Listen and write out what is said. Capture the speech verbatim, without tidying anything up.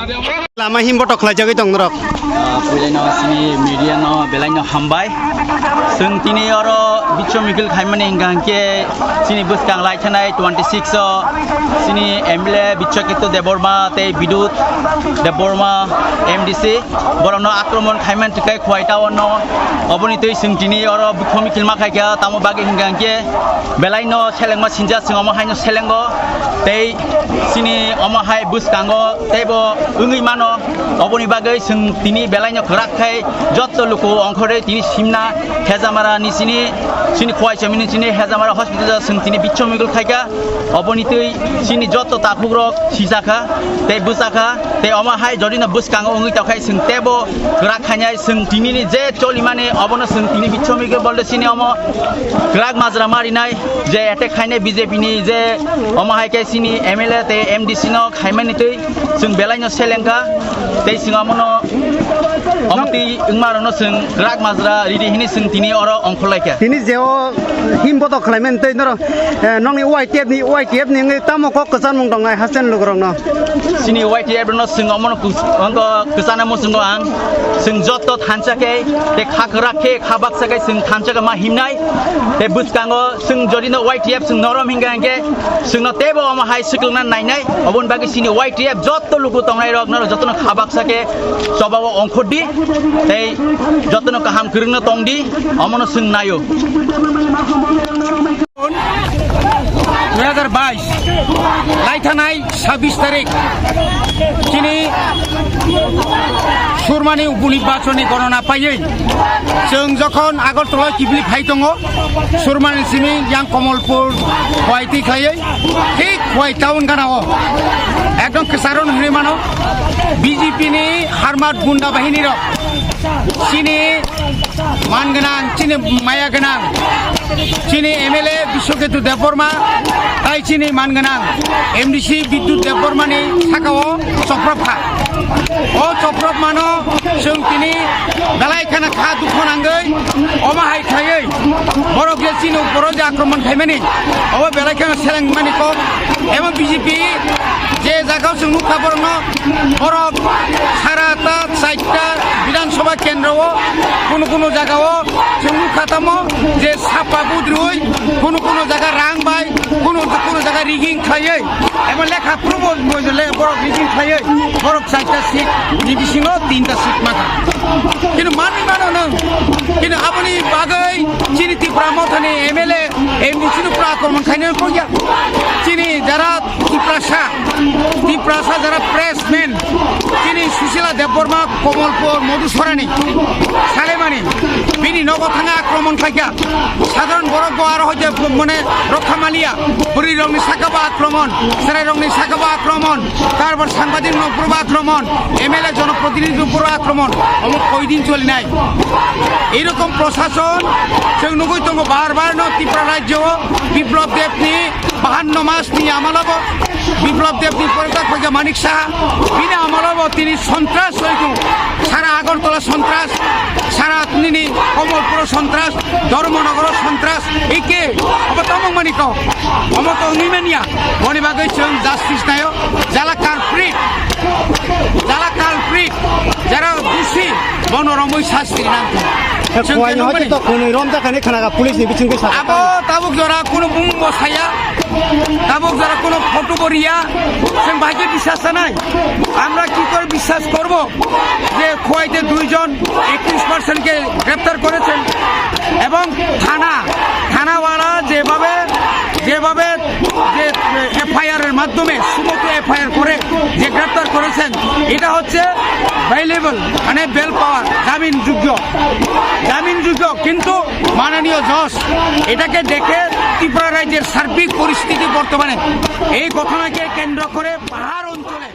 Lama himbo tok khlai jagwi tong norok. Ah, puilai no sini media no belai no hambai. Chwng tini oro bichom mikil khaimani hingka hingke sini bwskang lai thanai twenty six o sini M L A Bichokito Debbarma tei Bidut Debbarma M D C borokno akromon khaiman tikai Khowai town no. Oboni twi chwng tini oro bichom mikil ma khaikha tamo bagwi hingka hingke belai no selengma sinjak chwng omo hai no selengo tei sini omo hai bwskango teibo wngwi mano. Oboni bagwi chwng tini belaino kwrak khai jotto luku ongkhorwi tini simna Hejamara ni sini, sini Khowai Chami ni sini Hejamara hospital o chwng tini bichom mikil khaikha. Oboni twi sini jotto takhukrok sijakha tei bwchakha tei omo hai jodino bwskango wngwi tongkhai chwng teibo kwrak khainai chwng tini ni je cholimani obono chwng tini bichom mikil bolde sini omo kwrak majra marinai je attack khainai B J P ni je omo hai khe sini M L A tei M D C no khaimani twi chwng belai no selengkha tei chwng omono omo twi wngmarokno chwng kwrak majra ridi hini chwng tini oro ongkhorlaikha. Tini je o him botok khlaimani tei norok, eh, nokni Y T F ni, Y T F ni wngwi tamo kok kwchanmung tongnai hasten lukurokno? Chini Y T F no chwng omono kus-, ongo kwchana muchungo ang chwng jotto thansa khe tei kha kwrak khe kha baksa khe chwng thansa khe ma himnai tei bwskango chwng jodi no Y T F chwng norom hingka hingke chwngno teibo omo hai swkangna nainai. Oboni bagwi chini Y T F jotto luku tongnai rok norok jotono kha baksa khe chobao ongkhordi tei jotono kaham kwrwngno tongdi, omono chwng naio. Dui hazar bais lai thanai sabbish tarik chini Surmani upunibachoni gorona paiwi chwng jokhon Agartala kibli phai tongo, Surmani simi yang Komolpur Khowai twi khlaiwi thik Khowai town gana o ekdom kwcharo hwnwi mano B J P ni harmat gunda bahini rok chini man gwnang, chini maya gwnang, chini M L A Biswaketu Debbarma, tai chini man gwnang M D C Bidyut Debbarma ni saka o choprop kha. O choprop mano chwng tini belai kheno kha dukho nangwi omo hai khlaiwi borok je chini uporo je akromon khaimani obo belai kheno seleng mani kok. Emo B J P je jagao chwng nukha borokno borok sara ta chaita Bidhan Sabha kendro o kunu kunu jagao chwng nukha tamo je sapa budrui kunu kunu jaga rang bai kunu kunu jaga rigging khlaiwi emo lekha phuru bo le borok rigging khlaiwi borok chaita seat ni bisingo tinta seat maka. Kintu manwi mano nwng kintu aboni bagwi chini Tipra Mothani M L A M D C no pura akromon khainai pokya. Chini jara Tiprasa, Tiprasa jara pressman, chini Susila Debbarma, Komolpur, Madhusurani, Salemani, bini nogo thangwi akromon khaikha. Sadharan borok bo aro hoite mane rokha maliya, bwrwi rokni saka bo akromon, chwrai rokni saka bo akromon, tarpor sangbadik rokni upor bo akromon, M L A jonoprotinidhi upor bo akromon, omo koidin cholinai. Eirokom prosason chwng nugwi tongo bar bar no Tripura rajyo o Biplab Deb ni bahanno mas ni amalo bo Biplab Deb ni pore tak hoike Manik Saha bini amalo bo tini sontras hoiku sara Agartala sontras sara nini Komolpur sontras Dharmanagar sontras eke obo tamo mani kok omo to wngwi manya boni bagwi chwng justice nayo jala culprit jala culprit jara dusi bono romwi sasti nang Khowai no hoite to khwnwi romjakani khwnaga police ni bisingtwi saka. Abo tabuk jora kuno bumung bo saya, tabuk jora kuno photo bo riya, chwng bahai khe bisas sanai. আমরা কি করে বিশ্বাস করব যে খোয়াইতে দুইজন একত্রিশ পার্সেন্টকে গ্রেপ্তার করেছেন এবং থানা থানাওয়ালা যেভাবে যেভাবে যে এফআইআর এর মাধ্যমে সুমোটো এফআইআর করে যে গ্রেপ্তার করেছেন, এটা হচ্ছে বেইলেবল, মানে বেল পাওয়ার, জামিনযোগ্য, জামিনযোগ্য। কিন্তু মাননীয় জজ এটাকে দেখে ত্রিপুরা রাজ্যের সার্বিক পরিস্থিতি বর্তমানে এই ঘটনাকে কেন্দ্র করে পাহাড় অঞ্চলে